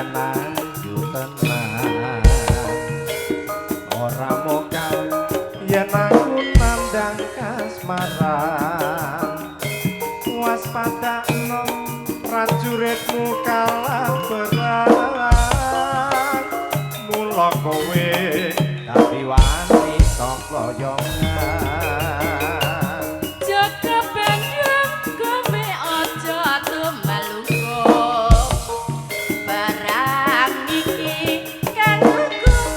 pancen ayu tenan. Ora mokal yen aku nandang kasmaran. Waspadakno prajuritmu kalah perang. Mula kowe dadi wanita kloyongan. Jaka Bandung kowe aja tumalungguh. Perang iki kanggo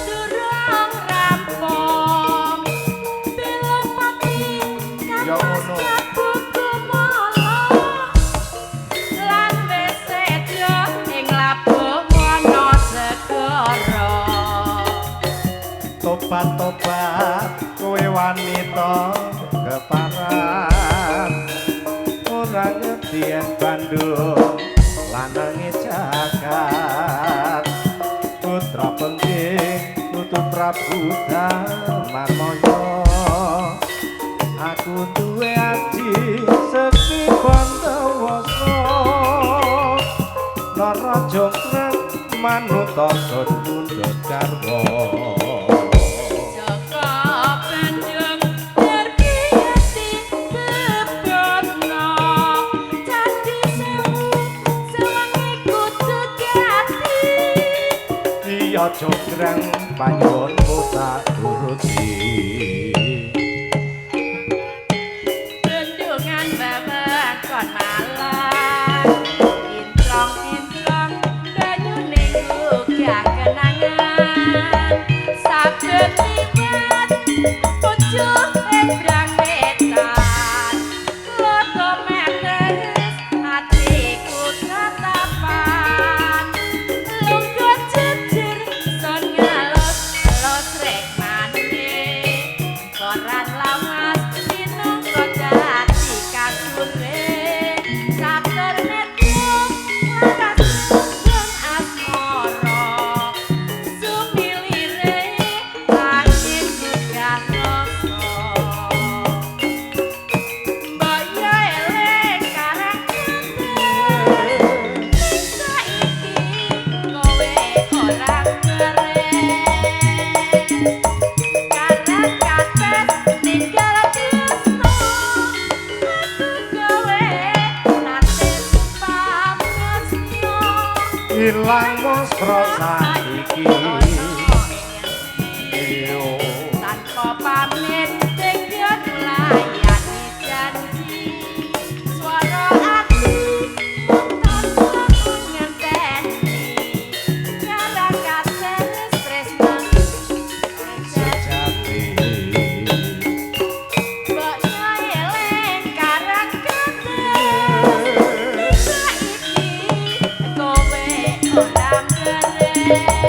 durung rampung. Belopati Ya kamas ngono. Prabu Kumala lan wis seda ing labuh wana segara. Tobat-tobat kowe wanita keparat. Ora ngerti yen Bandung lanange jagat. Putra penting putu Prabu Darmamaya. Aku duwe aji sekti Bandawasa. Nara jongkrang manuta sun pundhut garwa. Jaka Bandung terbiati bebana. Candi Sewu sewengi kudu gati. Iya jongkrang panyuwunmu tak turuti. Bendungan wewengkon Malang. Introng-introng banyune gugah kenangan. Saben liwat pucuk ing brang wetan. Loto metes atiku tatapan. Lungguh jejer son ngalus los rekmane. Koran lawas minangka dadi kasure. Sater metro laras sugeng asmara. Sumilire angin gugah rasa. Mbok yo eling karang kates. Saiki kowe ora beres. Karang kates ninggal tresno. Aku kowe nate sumpah tresno. Ilang musra saiki. Iyo. Tanpa pamit tega nglayani janji. Swara ati mung tansah ngenteni. Karang kates tresno Sejati. Mbok yo eling karang kates. Saiki kowe ora beres.